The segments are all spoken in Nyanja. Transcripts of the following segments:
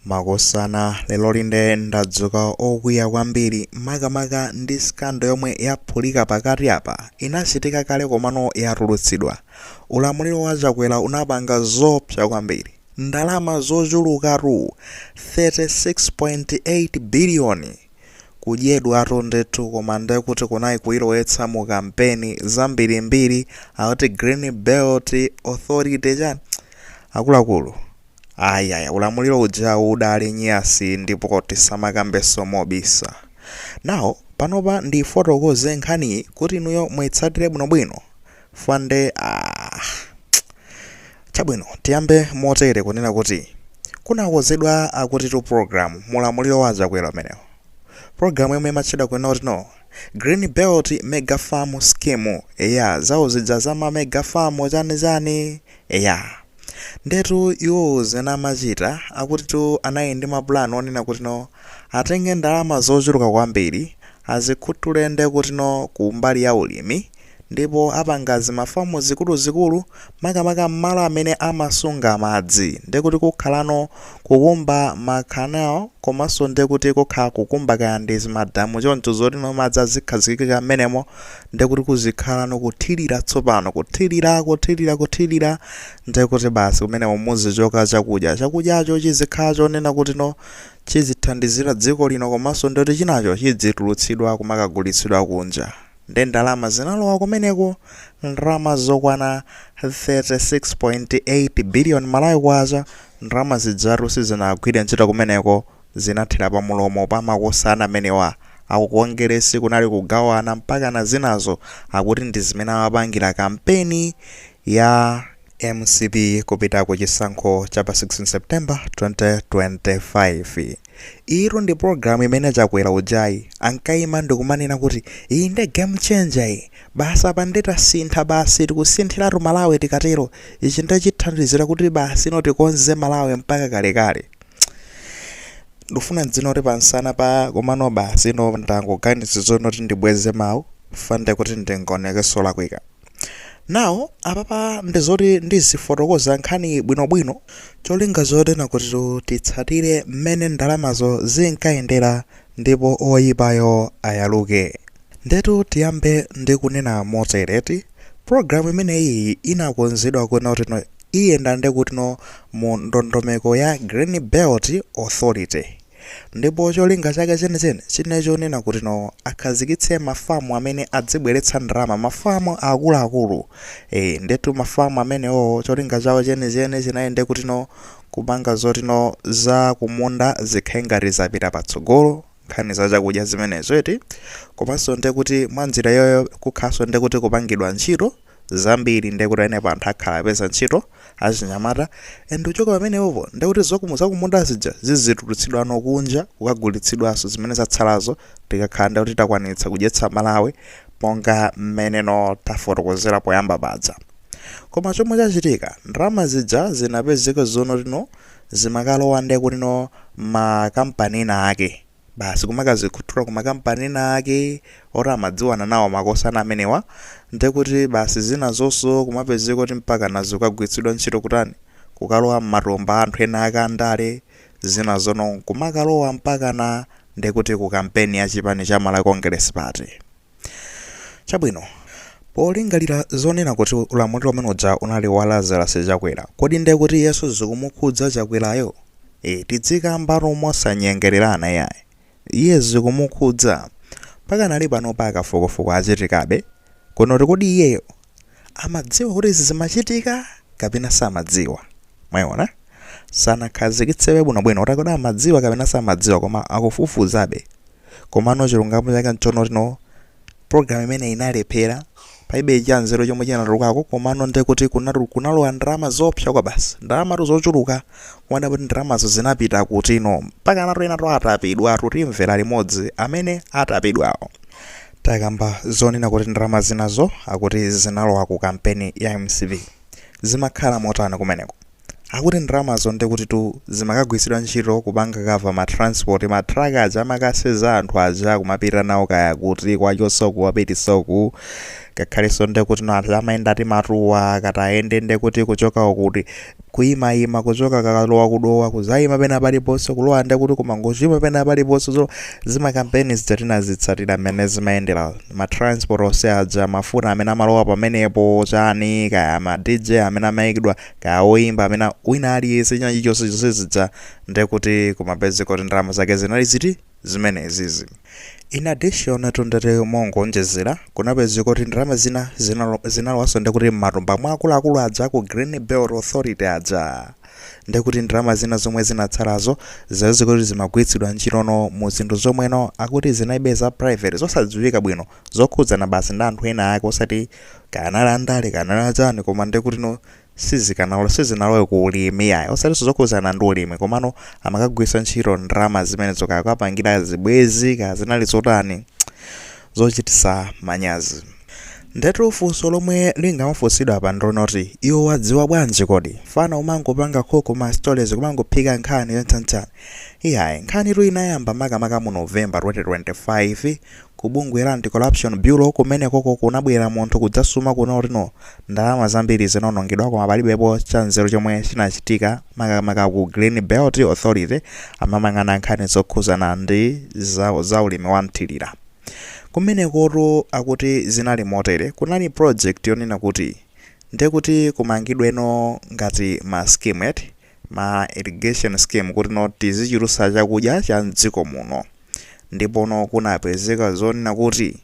Makosana, lero nde ndadzuka okwiya kwambiri makamaka ndi scandal yomwe yaphulika pakati apa. Inachitika kale komano yatulutsidwa. Ulamuliro wa Chakwera unapanga zoopsa kwambiri. Ndalama zochulukatu 36.8 biliyoni kudyedwatu ndithu, koma ndekuti kunali kuyilowetsa mu kampeni zambirimbiri, akuti Green Belt Authority chani. Akuluakulu, ayaya, ulamuliro uja udali nyasi ndipo tisamakambenso mobisa. Nawo panopa ndifotokoze nkhaniyi kuti inuyo muitsatire bwinobwino. Fande, ah, chabwino, tiyambe motere kunena kuti kunakonzedwa akuti tu program mulamuliro wa Chakwera umenewo, program yomwe imatchedwa kunena kuti no Green Belt Mega Farm Scheme, eya, zawo zija za ma mega farm chani chani, eya. Ndetu iwo zinamachita akuti tu anali ndi mapulani onena kuti no atenge ndalama zochuluka kwambiri azikhuthule nde kuti no kumbali ya ulimi, ndipo apanga zimafamu zikuluzikulu makamaka mmalo amene amasunga madzi. Ndekuti kukhalano kukumba ma canal, komanso ndekuti kukhala kukumba kaya ndi zimadamu choncho zoti no madzi azikhazikika mmenemo. Ndekuti kuzikhalano kuthirira tsopano, kuthirira, kuthirira, kuthirira, ndekuti basi kumenemo muzichoka chakudya. Chakudyacho chizikhala chonena kuti no chizithandizira dziko lino, komanso ndekuti chinacho chidzitulutsidwa kumakagulitsidwa kunja. Nde ndalama zinalowa kumeneko, ndalama zokwana 36.8 billion Malawi kwacha. Ndalama zijatu sizinagwire ntchito kumeneko, zinathera pamulomo pa makosana amenewa akukongeresi. Kunali kugawana mpaka na zinazo akuti ndi zimene amapangira kampeni ya MCP kupita ku chisankho cha pa 16 September 2025. Iro ndi program imene Chakwera ujayi ankayima ndikumanena kuti iyi ndi game changer, iyi basi, apa nditasintha basi, tikusinthiratu Malawi tikatero, ichi ndachithandizira kuti basi ino tikonze Malawi mpaka kalekale. Ndikufuna ndzinoti pansana pa, komano basi ino ndangoganiza zonoti ndibweze mawu fande kuti ndingaonekenso lakwika. Nawo apapa ndizoti ndizifotokoza nkhani bwinobwino, cholinga chotena kuti titsatire mmene ndalamazo zinkayendera ndipo oyipayo ayaluke. Ndetu tiyambe ndi kunena motereti: program imeneyi inakonzedwa kuona kuti no iyenda ndekuti no mu ndondomeko ya Green Belt Authority, ndipo cholinga chake chenicheni chine chonena kuti no akhazikitse mafamu amene adzibweretsa ndalama, mafamu akuluakulu. Ndetu mafamu amenewo cholinga chawo chenicheni chinali kuti no kupanga zoti no za kumunda zikhale ngati zapita patsogolo, nkhani za chakudya zimenezo eti, komanso ndekuti mwa njira yoyo kukhalanso ndekuti kupangidwa ntchito zambiri, ndekuti anepo anthu akhala apeza ntchito achinyamata. And kuchoka pamenepopo ndekuti zakumunda zija zizitulutsidwano kunja kukagulitsidwanso zimene zatsalazo, tikakhala ndekuti takwanitsa kudyetsa Malawi monga mmeneno tafotokozera poyamba paja. Koma chomwe chachitika, ndalama zija zinapezeka zono tino zimakalowa ndekuti no makampani ena ake, basi kumakazikhuthula ku makampani ena ake oti amadziwana nawo makosana amenewa. Ndekuti basi zina zonso kumapezeka kuti mpaka nazo kukagwiritsidwa ntchito kutani, kukalowa m'matumba anthu ena ake andale, zina zono kumakalowa mpaka na ndekuti ku kampeni ya chipani cha Malawi Congress Party. Chabwino, polingalira zonena kuti ulamuliro umene uja unali wa Lazarus Chakwera, kodi ndekuti Yesu zikumukhudza Chakwerayo? Tidzikambatu mosanyengererana, yayi, iye zikumukhudza. Mpaka nali pano pa akafukufuku achitikabe kunoti kodi iyeyo amadziwa kuti izi zimachitika kapena samadziwa? Mwayiona, sanakhazikitsebe bwinobwino kuti kodi amadziwa kapena samadziwa, koma akufufuzabe. Komano chilungamo chake nchonotino program imene inalephera, palibe chanzeru chomwe chinatulukako. Komano ndekuti kunalowa ndalama zopsa kwa basi, ndalama zochuluka, kuona kuti ndalamazo zinapita kutino. Mpaka natu ena to atapidwa, timvera limodzi amene atapidwawo. Takamba zonena kuti ndalama zinazo akuti zinalowa ku kampeni ya MCP. Zimakhala motani kumeneko? Akuti ndalamazo ndikuti tu zimakagwiritsidwa ntchito kupanga cover ma transport, ma truck aja amakaseza anthu aja kumapita nawo kaya kuti kwachosoku wapitisoku. Ngakhalenso ndekuti no anthu amayenda timatuwa kati ayende, ndekuti kuchoka kuti kuyimayima, kuchoka kakalowa kudowa, kuzayima pena paliponse, kulowa ndekuti kumangochima pena paliponse. So zimakampeni zija tinazitsatira mmene zimayendera, ma transport onse aja, mafuta amene amalowa pamenepo, chani, kaya ma DJ amene amayikidwa, kaya oyimba amene wina aliyense, china chilichonse, zonse zija ndekuti kumapezeka kuti ndalama zake zinali ziti zimenezizi. In addition to, ndati mongonjezera, kunapezeka kuti ndalama zina zinalowanso ndekuti m'matumba mwa akuluakulu aja ku Green Belt Authority aja. Ndekuti ndalama zina zomwe zinatsalazo zazikuti kuti zimagwiritsidwa ntchitono mu zinthu zomweno akuti zinalibe za private, zosadziwika bwino, zokhudzana basi ndi anthu ena ake, osati kanali andale, kanali achani, koma ndekuti no sizikanalo, sizinalowe ku ulimi ayi, osatinso zokhudzana ndi ulimi, komano amakagwiritsa ntchito ndalama zimenezo kakapangira zibwezi, ka zinali zotani, zochitisa manyazi. Ndetu funso lomwe lingamafunsidwa apa ndilonoti, iwo wadziwa bwanji kodi? Fana umangopanga khoko ma stories, kumangophika nkhani yantsantsani. Iyayi, nkhani tu inayamba makamaka mu November 2025 ku bungwe la Anti-Corruption Bureau. Kumenekoko kunabwera munthu kudzasuma kunoti no ndalama zambiri zinaonongedwa, koma palibepo chanzeru chomwe chinachitika, makamaka ku Green Belt Authority amamang'ana nkhani zokhuzana ndi za ulimi wa mthirira. Kumenekotu akuti zinali motere: kunali project yonena kuti ndekuti kumangidweno ngati ma scheme eti, ma irrigation scheme, kuti no tizichulutsa chakudya cha mdziko muno. Ndipono kunapezeka zonena kuti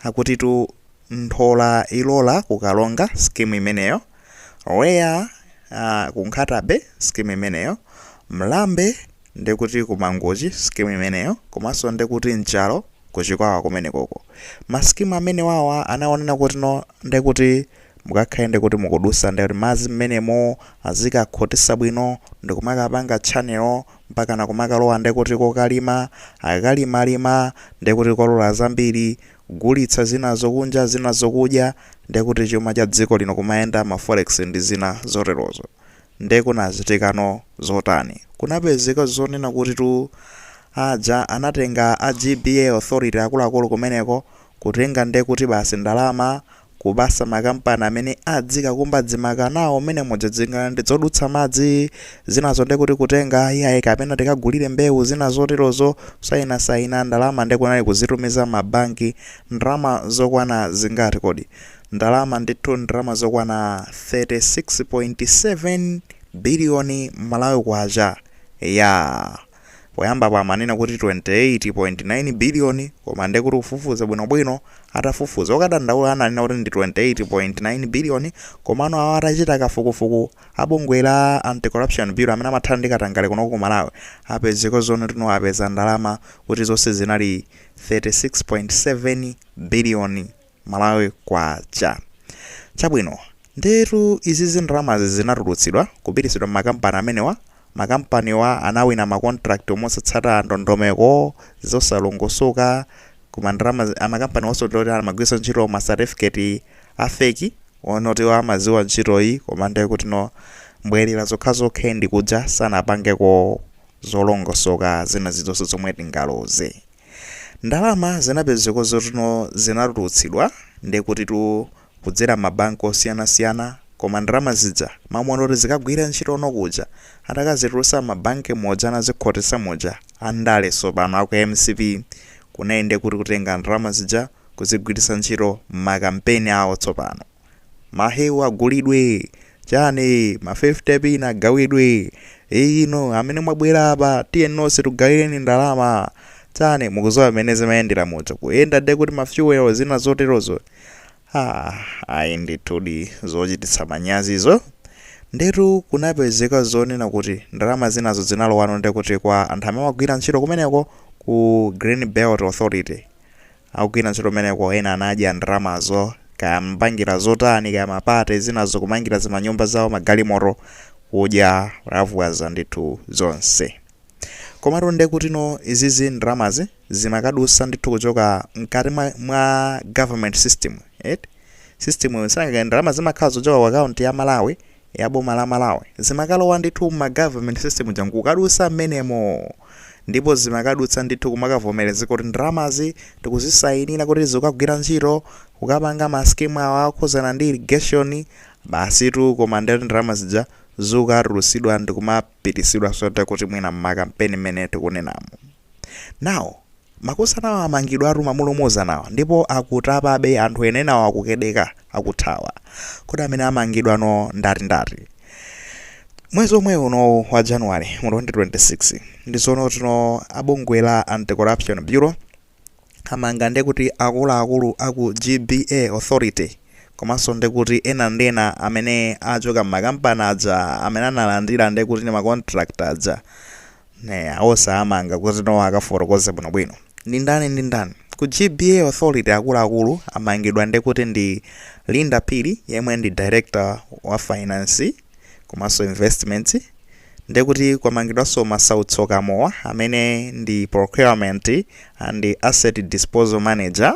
akutitu Nthola Ilola kukalonga scheme imeneyo, Rea kunkhatabe scheme imeneyo, Mlambe ndekuti kumangochi scheme imeneyo, komanso ndekuti Mchalo kuchikwawa kumenekoko. Ma scheme amene wawa anaonena kuti no ndekuti mukakhale ndekuti mukudusa, ndekuti madzi mmenemo azikakhotesa bwino ndikumakapanga channel mpaka nakumakalowa ndekuti kokalima, akalimalima ndekuti kolola zambiri, kugulitsa zinazo kunja, zinazo kudya, ndekuti chuma cha dziko lino kumayenda, ma forex ndi zina zoterozo. Ndekunachitikano zotani? Kunapezeka zonena kuti tu aja anatenga a GBA Authority, akuluakulu kumeneko, kutenga ndekuti basi ndalama kupasa makampani amene adzikakumba dzimakanawo mmene muja, ndi zodutsa madzi zinazo, ndekuti kutenga iyayi kapena tikagulire mbewu, zina zoterozo, sayinasayina ndalama, ndikunali kuzitumiza mabanki. Ndalama zokwana zingati kodi? Ndalama ndithu, ndalama zokwana 36.7 biliyoni Malawi kwacha ya. Poyamba amanena kuti 28.9 biliyoni, koma ndekuti kufufuza bwinobwino, atafufuza okadandaula ananena kuti ndi 28.9 biliyoni, komano awo atachita kafukufuku abungwe la Anti-Corruption Bureau amene amathana ndi katangale kuno ku Malawi, apezeka zone tino apeza ndalama kuti zonse zinali 36.7 biliyoni Malawi kwacha. Chabwino, ndetu izizi ndalamazi zinatulutsidwa kupititsidwa m'makampani amenewa. Makampaniwa anawina ma contract mosatsata ndondomeko, zosalongosoka, koma ndalama amakampani onse ndoti amagwiritsa ntchito ma certificate a fake onoti amaziwa ntchitoyi, koma ndiye kuti no mbwerera zokhazokha ndi kuja sanapangeko zolongosoka zina zilizonse zomwe tingaloze. Ndalama zinapezeka zotino zinatulutsidwa ndekuti tu kudzera mabanki osiyanasiyana, koma ndalama zija mamona kuti zikagwira ntchito ono kuja, atakazitulutsa mabanki moja, anazikhotesa moja, andale sopano aku MCP kunayende kuti kutenga ndalama zija kuzigwiritsa ntchito makampeni awo. Tsopano mahewu agulidwe, chani, ma 50 pin agawidwe, ino amene mwabwera apa tiye nonse tugawireni ndalama, chani, mukuzowa mmene zimayendera muja, kuyenda nde kuti ma fuel, zina zoterozo. Ah, ayi ndithudi zochititsa manyazizo. Ndetu kunapezeka zonena kuti ndalama zinazo zinalowano ndekuti kwa anthu amene amagwira ntchito kumeneko ku Green Belt Authority. Akugwira ntchito kumeneko ena anadya ndalamazo, kaya mpangira zotani, kaya mapate, zinazo kumangira zimanyumba zawo, magalimoto, kudya ravuwaza ndithu zonse. Komatu ndekuti no izizi ndalamazi zimakadusa ndithu kuchoka mkati mwa government system, right? System sanga ndalama zimakhala zochoka ku account ya Malawi, ya boma la Malawi, zimakalowa ndithu ma government system jangu, kukadusa mmenemo, ndipo zimakadutsa ndithu kumakavomereza kuti ndalamazi tikuzisayinira kuti zikagwira ntchito. Kukapanga ma scheme awo akhuzana ndi irrigation basitu, koma ndeti ndalama zija zikatulusidwa ndikumapitisidwa sote kuti mwina mmakampeni mmene tikunenamo. Now makosanawo amangidwa atu mamulumuzanawa, ndipo akutapabe anthu enenawo, akukedeka, akuthawa. Kuti amene amangidwa no ndati ndati mwezi omwe uno wa January mu 2026, ndizono tino abungwe la Anti-Corruption Bureau amanga ndekuti akuluakulu aku GBA Authority, komanso ndekuti ena ndi ena amene achoka mmakampani aja amene analandira ndekuti ndi ma contract aja ne onse amanga kuti no akafotokoze bwinobwino ndi ndani ndi ndani. Ku GBA Authority akuluakulu amangidwa ndekuti ndi Linda Phiri, yemwe ndi director wa finance komanso investment. Ndekuti kwamangidwanso Masautso Kamowa, amene ndi procurement and asset disposal manager.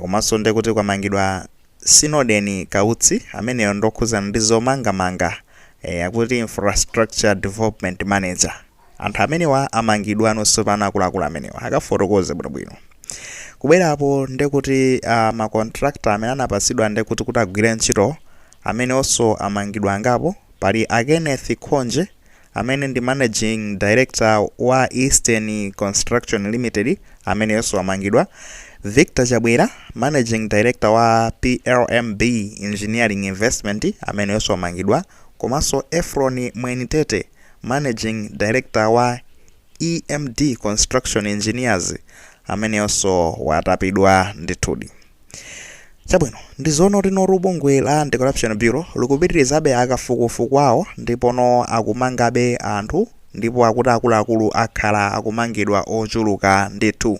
Komanso ndekuti kwamangidwa Sinoden Kautsi, ameneyo ndokhuzana ndi zomangamanga, akuti infrastructure development manager. Anthu amenewa amangidwa anonso pano, akuluakulu amenewa akafotokoze bwinobwino. Kubwerapo ndekuti ma contractor amene anapatsidwa ndekuti kuti agwire ntchito, amene onso amangidwa angapo. Pali a Kenneth Khonje, amene ndi managing director wa Eastern Construction Limited, amenenso amangidwa. Victor Chabwera, managing director wa PLMB Engineering Investment, amenenso amangidwa, komanso Efron Mwenitete, managing director wa EMD Construction Engineers, amenenso watapidwa ndithudi. Chabwino, ndizoona kuti notu bungwe la Anti-Corruption Bureau likupitirizabe akafukufuku awo, ndipono akumangabe anthu, ndipo akuti akuluakulu akhala akumangidwa ochuluka ndithu.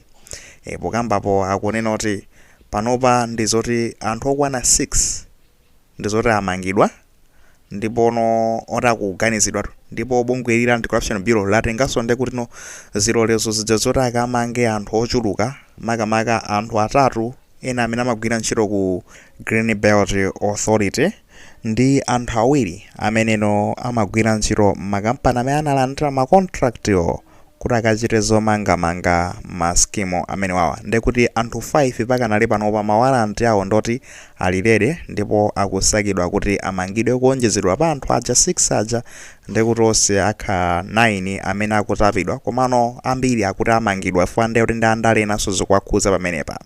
Pokambapo akunena kuti panopa ndizoti anthu okwana 6 ndizoti amangidwa, ndipono oti akuganizidwatu, ndipo bungwe la Anti-Corruption Bureau latenganso ndekuti no zilolezo zija zoti akamange anthu ochuluka, makamaka anthu atatu ena amene amagwira ntchito ku Green Belt Authority ndi anthu awiri ameneno amagwira ntchito makampani amene analandira ma contract yo kuti akachite zomangamanga ma scheme amene wawa. Ndekuti anthu 5 pakanali panopa ma warrant awo ndoti ali ready, ndipo akusakidwa kuti amangidwe kuonjezedwa pa anthu aja 6 aja. Ndekuti onse akhala 9 amene akutapidwa, komano ambiri akuti amangidwa fwa ndekuti ndi andale enanso zikuwakhuza pamenepa.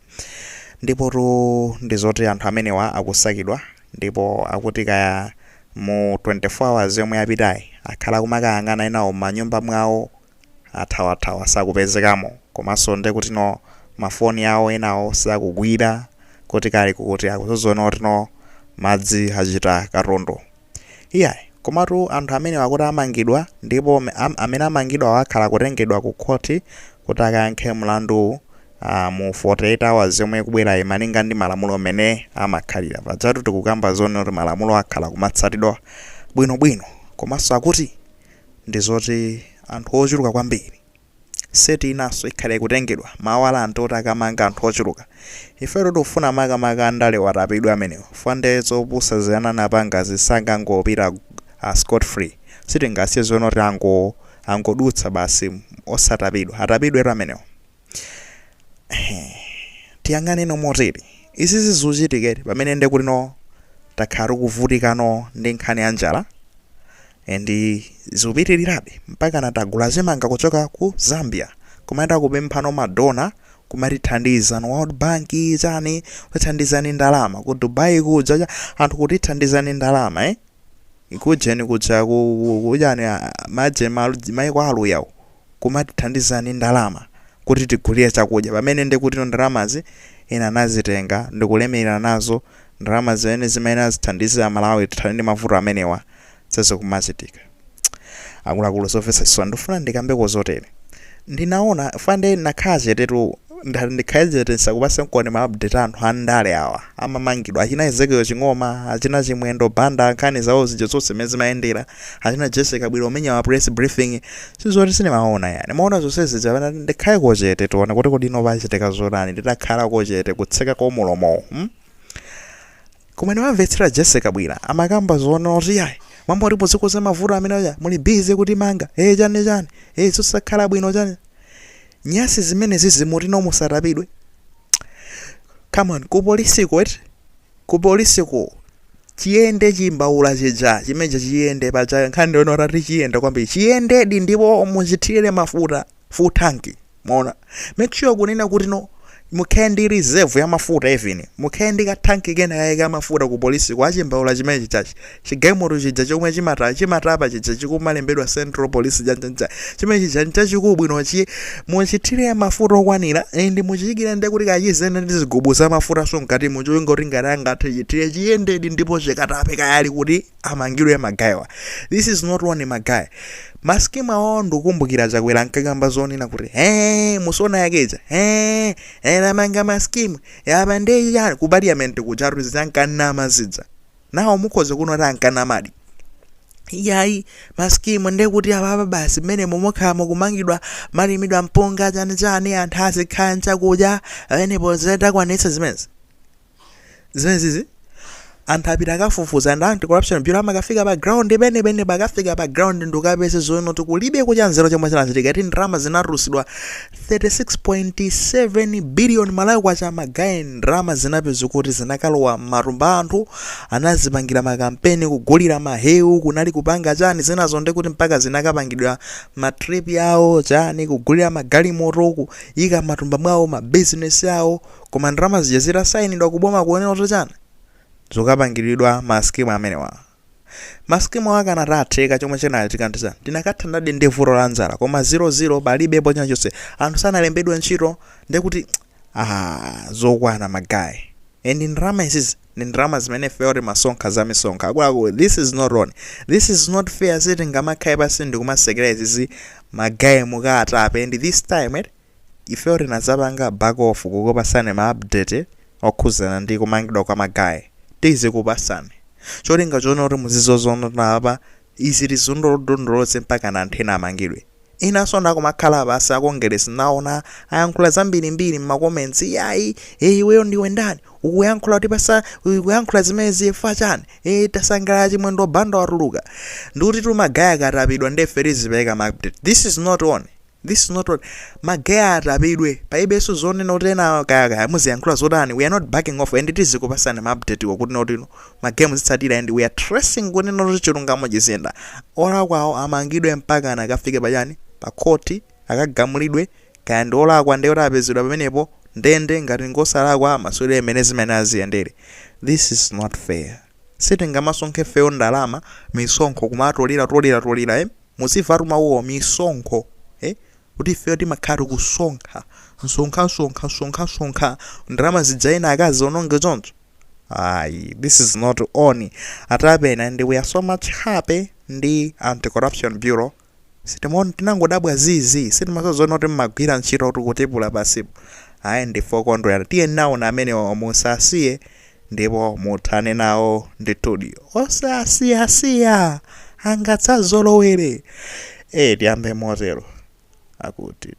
Ndipotu ndizoti anthu amenewa akusakidwa, ndipo akuti kaya mu 24 hours yomwe yapitayi akhala kumakayang'ana enawo m'manyumba mwawo, athawathawa, sakupezekamo, komanso ndekuti no mafoni awo enawo sakugwira, kuti kali kuti akuzoziona kuti no madzi achita katundu iyayi. Komatu anthu amene akuti amangidwa, ndipo amene amangidwa akhala kutengedwa ku khoti kuti akayankhe mlandu mu 48 hours yomwe ikubwera, malinga ndi malamulo amene amakhalira. Pajatu tikukamba zoona kuti malamulo akhala kumatsatidwa bwinobwino. Komanso akuti ndizoti anthu ochuluka kwambiri, set inanso ikhale ikutengedwa ma warrant oti akamanga anthu ochuluka. Ifeto tikufuna makamaka andale watapidwa amenewo, fande zopusa ziyananapanga zisangangopita scot free. Sitingasiye zoona kuti angodutsa basi osatapidwa. Atapidwetu amenewo. Tiyang'ane no motere, izi zizuchitikere pamene ndekuti no takhala tikuvutikano ndi nkhani ya njala, ndi zikupitirirabe mpaka tagula chimanga kuchoka ku Zambia, kumayenda kupemphano ma donor kumatithandiza, no World Bank chani, kutithandizani ndalama ku Dubai kuja anthu kutithandizani ndalama, kujeni kuja kujani maje maiko aluyawo kumatithandizani ndalama kuti tigulire chakudya, pamene ndikuti ndalamazi ena anazitenga ndikulemerera nazo. Ndalama zimene zimayenera zithandizira Malawi tithane ndi mavuto amenewa zazikumachitika. Akuluakulu, zomvetsa chisoni. Ndifuna ndikambeko zotere. Ndinaona fande nakhala chetetu, ndati ndikhale chete ndisakupase mkoni ma update. Anthu andale awa amamangidwa, achina Ezekiel Ching'oma, achina Chimwendo Banda, nkhani zawo zija zonse zimene zimayendera, achina Jessica Bwiro umenya ma press briefing, sizoti sindimaona yani, maona zonse zija. Pamene ndikhale kochete tione kuti kodi ino pachitika zotani. Nditakhala kochete, kutseka komulomo, Koma ndimamvetsera Jessica Bwira amakamba zoona kuti yayi, mwambo ndipo zikoza mavuto amene aja muli busy kuti manga chani chani, zosakhala bwino chani, nyasi zimene zizi mutino musatapidwe. Kaya Come on, ku polisiko eti, ku polisiko chiyende chimbaula chija chimeja chiyende paja. Nkhani ndiona tati chiyende kwambiri, chiyendedi, ndipo muchithirire mafuta full tank. Mwaona, make sure kunena kuti no, mukhale ndi reserve ya mafuta, even mukhale ndi kathanki kena kayika mafuta ku polisi kwa chimbaula chimene chichachi, chigalimoto chija chomwe chimata chimatapa chija chikumalembedwa Central Police chanchanja chimene chija nchachikulu bwino chi, muchithire mafuta okwanira and muchiyikire ndi kuti kachizene ndi zigubu za mafuta so mkati mucholinga kuti ngati angathe chithire chiyendedi ndipo chikatape kayali kuti amangidwe ma guy wa. This is not one ma guy. Ma scheme awo, ndikukumbukira Chakwera nkakamba zonena kuti he musona yakeja he amanga ma scheme yapa ndi chani ku parliament kuchatu zichankanama zidza nawo mukhoza kuno kuti ankanamadi. Iyayi, ma scheme ndekuti apapa basi mmene momokhala mukumangidwa malimidwa mpunga chani chani, anthu azikhala nchakudya pamenepo zitakwanitsa zimenezi zimenezizi. Anthu apita akafufuza and Anti-Corruption Bureau amakafika pa ground penepene, pakafika pa ground ndikapeze zoona kuti kulibe kuchanzero chomwe chinachitika. Ti ndalama zinatulusidwa 36.7 billion Malawi kwacha, ma guy, ndalama zinapeza kuti zinakalowa m'matumba anthu, anazipangira makampeni, kugulira mahewu, kunali kupanga chani zinazo, ndikuti mpaka zinakapangidwa ma trip yawo chani, kugulira magalimoto, kuyika matumba mwawo, mabizinesi awo. Koma ndalama zija zitasayinidwa kuboma kuonera kuti chani zikapangiridwa ma scheme amenewa, ma scheme akanatatheka, chomwe chinachitika ndi chani? Tinakathandadi ndi vuto la njala, koma 00, palibepo chilichonse, anthu sanalembedwe ntchito. Ndekuti ah, zokwana ma guy. And ndalama izizi ndi ndalama zimene ifeyo timasonkha za misonkho. Akuluakulu, this is not on, this is not fair. Sitingamakhale pasi ndikumasekera izizi. Ma guy, mukatape. And this time ifeyo tinazapanga back off kukupasani ma update okhuzana ndi kumangidwa kwa ma guy. Tizikupasani cholinga choona kuti muzizozona apa izi tizondolondolotse mpaka na anthu ena amangidwe. Inanso ndakumakhala pasi akongeresi naona ayankhula zambirimbiri mma comments: "Yayi, iweyo ndiwe ndani ukuyankhula kuti pasa ukuyankhula zimene fa chani? Tasangalala Chimwendo Banda watuluka." Ndikuti tu ma guy akatapidwa ndefe tizipereka ma update. This is not on, this is not on. Ma guy atapidwe, paibenso zonena kuti ena kayakaya muziyankhula zotani. We are not backing off and tizikupasani ma update wakuti notino ma game zitsatira and we are tracing kunena kuti chilungamo chizenda, olakwawo amangidwe mpaka anakafike pachani, pa khoti, akagamulidwe. Kaya ndi olakwa ndi oti apezedwa pamenepo ndende, ngati ngosalakwa amasulire imene zimene aziyendere. This is not fair. Sitingamasonkhe feyo ndalama, misonkho, kumatolera tolera tolera, eh? Muzimvatu mawuwo, misonkho, eh? Kuti ifeyo timakhala tikusonkha sonkha sonkha sonkha sonkha ndalama zija ena akazi ononge choncho. Ayi, this is not on. Atapena and we are so much happy ndi Anti-Corruption Bureau. Sitimoni tinangodabwa zizi, sitimazoona kuti mmagwira ntchito kuti kutipula pasipo. Ayi, ndife okondwera. Tiye nawo na amenewo, musasiye ndipo muthane nawo ndithudi, osasiyasiya angatsazolowere. Tiyambe motero akuti.